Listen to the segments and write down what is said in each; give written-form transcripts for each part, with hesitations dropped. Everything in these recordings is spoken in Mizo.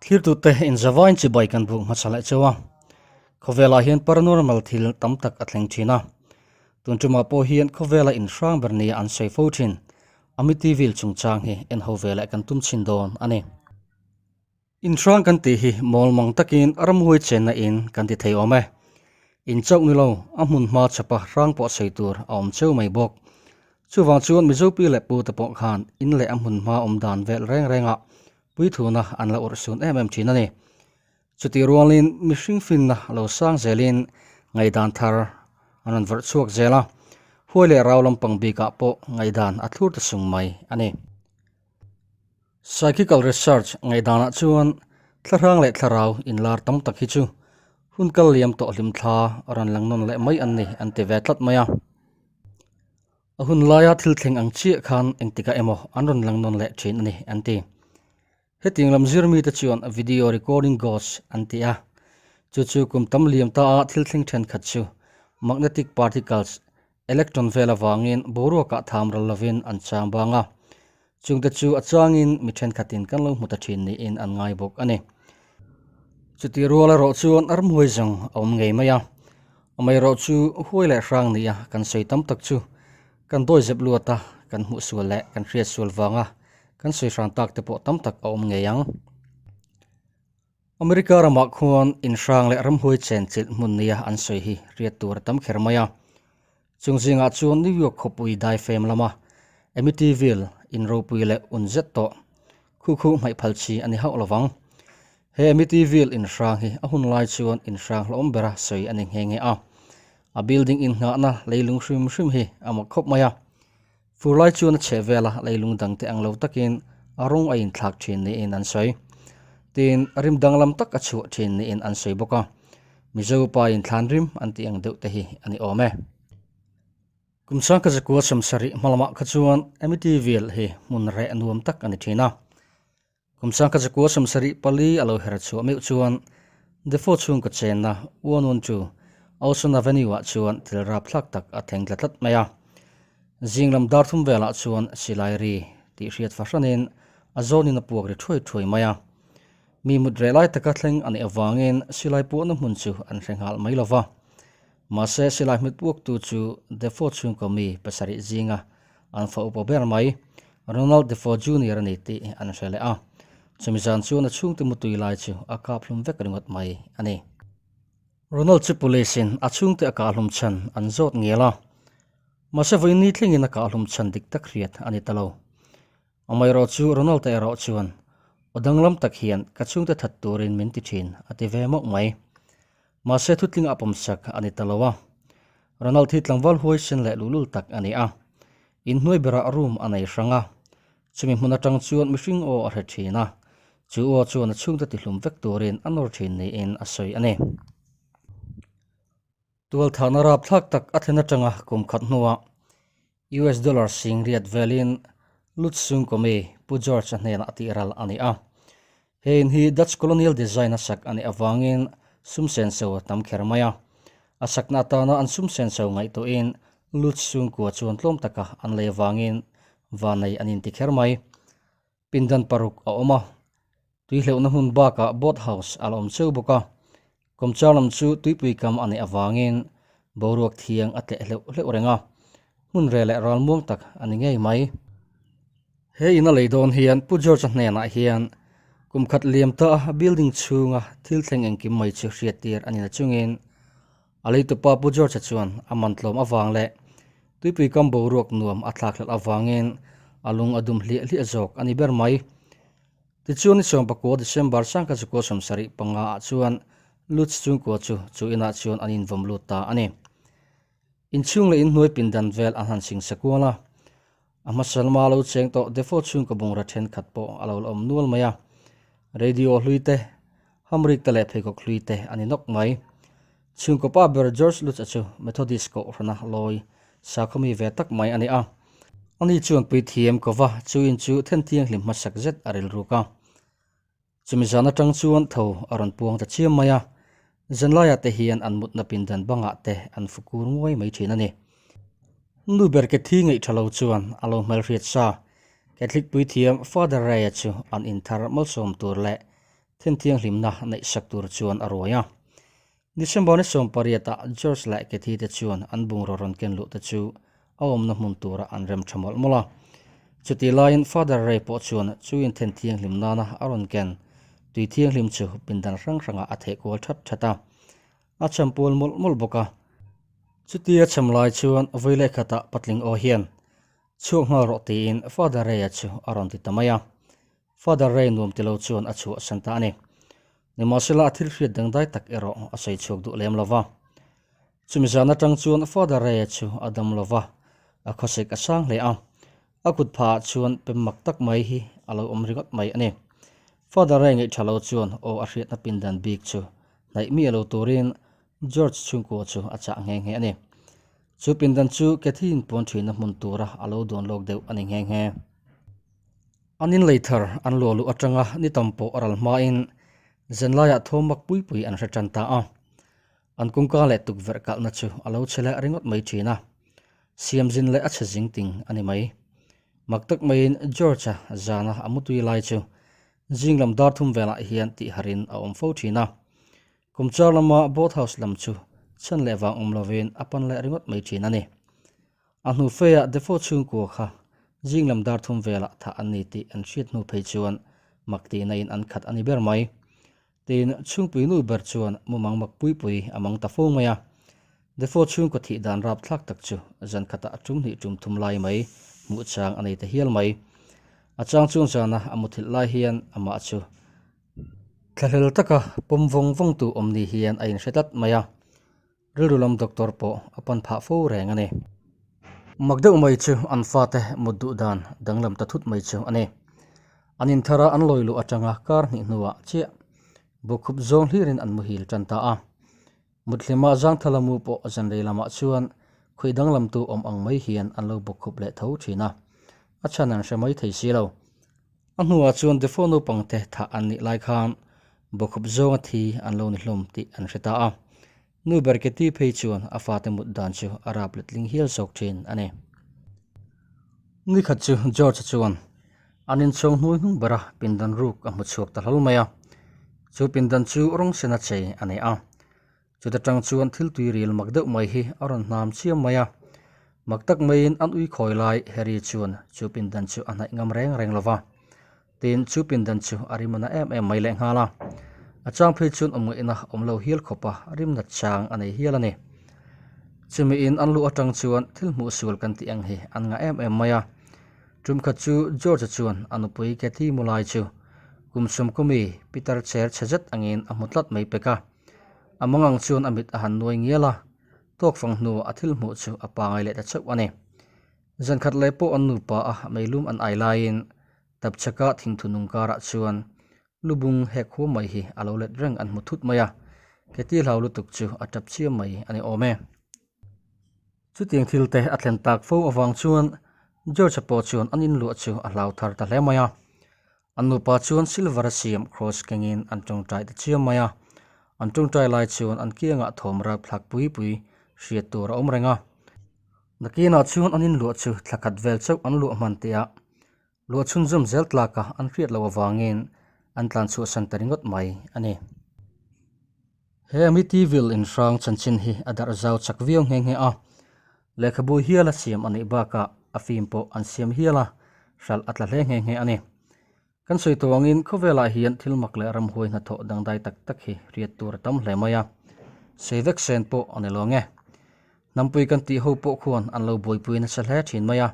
Thlirtute inzavain chibai kan buk hmasa leh cheu a, khawvelah hian paranormal thil tam tak a thleng thin a. Tun tumah pawh hian khawvela inhrang ber nia an sawi fo thin Amityville chungchang hi en ho ve leh kan tum chhin dawn a ni. Inhrang kan tih hi mawl mang takin ramhuai chenna in kan ti thei awm e. In chauh ni lo, a hmun hma chhapa hrang pawh sawi tur a awm cheu mai bawk. Chuvang chuan Mizo pi leh pu te pawh khan in leh a hmun hma awm dan vel reng rengah puithuna an la urh sun em em thin a ni. Chutih rualin mihring finna lo sang zelin ngaihdan thar an rawn vawrh chhuak zel a, huai leh rau lampang bikah pawh ngaihdan a thlur ta sung mai a ni. Psychical research ngaihdanah chuan thlahrang leh thlarau inlar tam tak hi chu hun kal liam tawh hlim thla a rawn lang nawn leh mai an ni an ti ve tlat mai a. A hun laia thil thleng ang chiah khan engtikah emaw an rawn lang nawn leh thin a ni an ti. Hetiang lam zir mite chuan video recording ghost an ti a, chu chu kum tam liam ta a thil thleng thenkhat chu magnetic particles Electron vel avangin boruakah tham ral lovin an chang bang a, chungte chu a changin mi thenkhatin kan lo hmu ta thin niin an ngai bawk a ni. Chutih rual erawh chuan ramhuai zawng a awm ngei mai a, amaherawh chu huai leh hrang nia kan sawi tam tak chu kan dawi zep luat a, kan hmuh sual leh kan hriat sual vanga kan sawi hran tak te pawh tam tak a awm ngei ang. America ramah khuan inhrang leh ramhuai chenchilh hmun nia an sawi hi hriat tur a tam kher mai a. Chung zingah chuan New York khawpui daifem lama Amityville in ropui leh un zet tawh khu khu hmaih phal chi a ni hauh lovang. He Amityville inhrang hi a hun lai chuan inhrang hlawm bera sawi a ni nghe nghe a. A building innghahna leilung hrim hrim hi a mak khawp mai a. Fur lai chuan a chheh vela leilung dangte ang lo takin a rawng a inthlak thin niin an sawi. Tin, rim danglam tak a chhuah thin niin an sawi bawk a. Mizo pa in thlan rim an tih ang deuh te hi a ni awm e. Kum sangka zakua sawmsarih hma lamah kha chuan Amityville hi hmun reh nuam tak a ni thin a. Kum sangka zakua 74 a lo her chhuah meuh chuan Defoe chhungkaw chenna Uanun chu Ocean Avenue-ah chuan thil rapthlak tak a thleng tla tlat mai a. Zing lam dar thum velah chuan silai ri tih hriat fahranin a zawnin a puak ri thuai thuai mai a. Mi mut reh lai taka thleng a nih avangin silai puahna hmun chu an hre nghal mai lo va. Mahse silai hmit puaktu chu Defoe chhungkaw mi pasarih zinga an fa upa ber mai Ronald Defoe Junior a ni tih an hre leh a, chumi zan chuan a chhungte mutui lai chu a kap hlum vek ringawt mai a ni. Ronald chu police in a chhungte a kah hlum chhan an zawt ngial a, mahse vawiin ni thlengin a kah hlum chhan dik tak hriat a ni ta lo. Amaherawh chu Ronald te erawh chuan aw danglam tak hian ka chhungte that turin min ti thin a ti ve mawk mai. Mahse thutling a pawmsak a ni ta lo a. Ronald hi tlangval huaisen leh luhlul tak a ni a. Inhnuai berah room a nei hrang a. Chumi hmun atang chuan mihring aw a hre thin a. Chu aw chuan a chhungte tihlum vek turin a nawr thin niin a sawi a ni. Tualthahna rapthlak tak a thlen atanga kum khat hnuah US dollar sing riat velin Lutz Sungkomi Pu George-a hnenah a tihral a ni a. He in hi Dutch colonial design a sak a nih avangin sum senso a tam kher mai a. A sakna atana an sum senso ngaihtuahin Lutz chhungkua chuan tlawm taka an lei avangin vanei an inti kher mai. Pindan paruk a awm a, tuihleuhna hmun bakah boat house a la awm cheu bawk a. Kawmchar lam chu tuipui kam a neih avangin boruak thiang a tleh hleuh hleuh reng a, hmun reh leh ralmuang tak a ni ngei mai. He in a lei dawn hian Pu George-a hnenah hian kum khat liam ta a building chhunga thil thleng engkim mai chu hriat tir a ni na chungin a leitupa Pu George-a chuan a man tlawm avang leh tuipui kam boruak nuam a thlak hlelh avangin a lung a dum hliah hliah zawk a ni ber mai. Tichuan ni 19 December 1975 ah chuan Lutz chhungkua chu chu inah chuan an invawm lut ta a ni. Inchhung leh inhnuai pindan vel an han singsa kual a, a hmasa lama lo cheng tawh Defoe chhungkaw bungraw thenkhat pawh a lo la awm nual mai a, radio hlui te, hamrik te leh pheikhawk hlui te a ni nawk mai. Chhungkaw pa ber George Lutz-a chu Methodist kohhrana lawi sakhawmi ve tak mai a ni a, ani chuan puithiam kova chu in chu then thianghlim hmasak zet a rilruk a. Chumi zan atang chuan tho a rawn puang ta chiam mai a, zanlaiah te hian an mutna pindan bangah te an fukur nguai mai thin a ni. Nu ber ke thi ngaih tha lo chuan a lo hmelhriat sa, Catholic puithiam Father Ray-a chu an inthar malsawm tur leh. Thenthianghlimna neih sak tur chuan a ruai a. December ni 18 ah George leh Kathy te chuan an bungraw rawn ken luh te chu a awmna hmun turah an rem tha mawlh mawlh a. Chutih laiin Father Ray pawh chuan chu inthen thianghlim nana a rawn ken tui thianghlim chu pindan hrang hrangah a theh kual that that a, a cham pual mawlh mawlh bawk a. Chutia cham lai chuan vawi leh khatah patling aw hian chhuak nghal rawh tiin Father Ray-a chu a rawn ti ta mai a. Father Ray nuam ti lo chuan a chhuahsan ta a ni. Nimahsela a thil hriat dangdai tak erawh a sawi chhuak duh lem lo va. Chumi zan atang chuan Father Ray-a chu a dam lo va, a khawsek a sang hle a. A kut phahah chuan pem mak tak mai hi a lo awm ringawt mai a ni. Father Ray ngeihtha lo chuan aw a hriatna pindan bik chu hnaih miah lo turin George chhungkua chu a chah nghe nghe a ni. Chu pindan chu Cathy-in pawn ṭhinna hmun tura a lo dawn lawk deuh a ni nghe nghe. An inlei thar an luah luh atanga ni tam pawh a ral hmain zanlaiah thawm mak pui pui an hre tan ta a. An kawngka leh tukverh kalhna chu a lo chhe leh ringawt mai thin a, siamzin leh a chhe zing ting a ni mai. Mak tak maiin George-a zana a mutui lai chu zing lam dar thum velah hian tihharin a awm fo thin a. Kumchar lama boat house lam chu chhan leh vang awm lovin a pan leh ringawt mai thin a ni. A hnu feia Defoe chhungkua kha zing lam dar thum velah thah an ni tih an hriat hnu phei chuan mak tihna in an khat a ni ber mai. Tin, chhungpui nu ber chuan mumang mak pui pui a mang ta fo mai a. Defoe chhungkaw thih dan rapthlak tak chu zan khatah tum hnih tum thum lai mai hmuh chang a nei ta hial mai. A chang chuan zana a muthilh lai hian amah chu thlahlel taka pawm vawng vawng tu awm ni hian a inhre tlat mai a. Rilru lam doctor pawh a pan phah fo reng a ni. Mak deuh mai chu an fate mut duh dan danglam ta thut mai chu a ni. An inthar a an lawi luh atanga kar hnih hnuah chiah bawkkhup zawng hlirin an muhil tan ta a. Muthlima zangthala mu pawh zanrei lamah chuan khuih danglamtu awm ang mai hian an lo bawkkhup leh tho thin a, a chhan an hre mai thei si lo. A hnuah chuan Defoe naupangte thah an nih lai khan bawkhup zawnga thi an lo ni hlawm tih an hre ta a. Nu Berketi phei chuan a fate mut dan chu a rap letling hial zawk thin a ni. Nikhat chu George-a chuan an inchhawng hnuai hnung bera pindan ruk a hmu chhuak ta hlawl mai a. Chu pindan chu rawng sena chei a nei a. Chuta tang chuan thil tui ril mak deuh mai hi a rawn hnam chiam mai a. Mak tak maiin an ui khawi lai Harry chuan chu pindan chu a hnaih ngam reng reng lo va. Tin, chu pindan chu a rim a na em em mai lehnghal a. A chang phei chuan awm ngaihna awm lo hial khawp a, rim nat chang a nei hial a ni. Chumi in an luh atang chuan thil hmuh sual kan tih ang hi an ngah em em mai a. Tumkhat chu George-a chuan a nupui Kathy Mulai chu kum sawmkawmi Peter cher chhe zet angin a hmu tlat mai pek a. A mangang chuan a mit a han nuai ngial a, tawk fang hnuah a thil hmuh chu a pangai leh ta chauh a ni. Zankhat leh pawh an nupa a meilum an ai laiin tapchhaka thingthu nung karah chuan lubung hek huam mai hi a lo let reng an hmu thut mai a, Keti hlau lutuk chu a tap chiam mai a ni awm e. Chutiang thil te a thlen tak fo avang chuan George-a pawh chuan an inluah chu a hlau thar ta hle mai a. An nupa chuan silver a siam cross kengin an tawngtai ta chiam mai a. An tawngtai lai chuan an kiangah thawm rapthlak pui pui hriat tur a awm reng a. Nakinah chuan an inluah chu thla khat vel chauh an luah hman teh a, luah chhunzawm zel tlaka an hriat loh avangin an tlan chhuahsan ta ringawt mai a ni. He Amityville inhrang chanchin hi a darh zau chak viau nghe nghe a, lehkhabu hial a siam a nih bakah a film pawh an siam hial a, hralh a tla hle nghe nghe a ni. Kan sawi tawh angin khawvelah hian thil mak leh ramhuai hnathawh dangdai tak tak hi riat tur a tam hle mai a, sei vek sen pawh a ni lo nge. Hnampui kan tih ho pawh khuan an lo buaipui nasa hle thin mai a,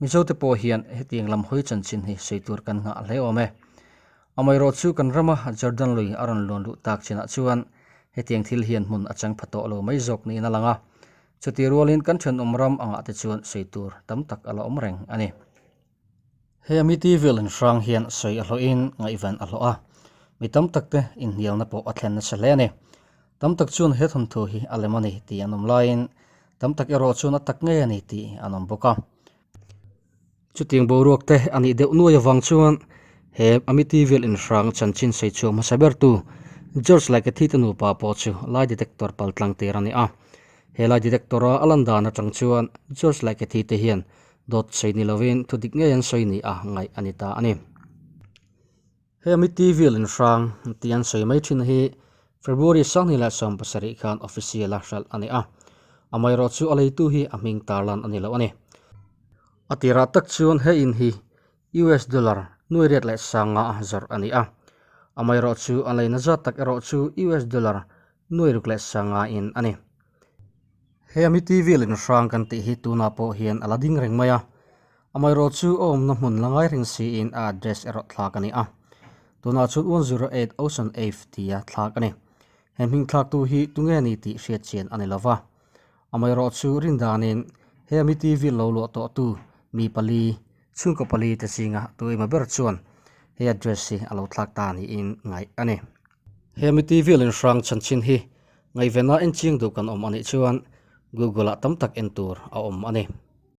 Mizote pawh hian hetiang lam hawi chanchin hi sawi tur kan nghah hle awm e. Amaherawh chu kan rama Jordan lui a rawn luan luh tak chinah chuan hetiang thil hian hmun a chang pha tawh lo mai zawk niin a lang a, chutih rualin kan thenawm ram angah te chuan sawi tur tam tak a la awm reng a ni. He Amityville inhrang hian sawi a hlawhin ngaihven a hlawh a, mi tam tak te inhnialna pawh a thlen nasa hle a ni. Tam tak chuan he thawnthu hi a lem a ni tih an awm laiin tam tak erawh chuan a tak ngei a ni tih an awm bawk a. Chutiang boruak te a nih deuh nuai avang chuan he Amityville inhrang chanchin sawi chhuak hmasa bertu George Lakethi te nupa pawh chu lie detector pal tlang tir a ni a. He lie detector a a lan dan atang chuan George Lakethi te hian dawt sawi ni lovin thu dik ngei an sawi ni a ngaih a ni ta a ni. He Amityville in hrang tih an sawi mai thin hi February 2017 khan official a hralh a ni a, amaherawh chu a leitu hi a hming tarlan a ni lo a ni. A tirah tak chuan he in hi US dollar nuai riat leh sanga a zawrh a ni a, amaherawh chu a leina zat tak erawh chu US dollar nuai ruk leh sanga in a ni. He Amityville in hrang kan tih hi tunah pawh hian a la ding reng mai a, Amaherawh chu a awmna hmun la ngai reng siin a address erawh thlak a ni a. Tunah chuan 108 Ocean Ave tia thlak a ni. He hming thlaktu hi tunge ni tih hriat chian a ni lo va. Amaherawh chu rindanin he Amityville lo luah tawhtu mi pali, chhungkaw pali te zinga tuima ber chuan he address hi a lo thlak ta niin ngaih a ni. He Amityville inhrang chhanchhin hi ngaihvena enchiang duh kan awm a nih chuan Google-ah tam tak en tur a awm a ni.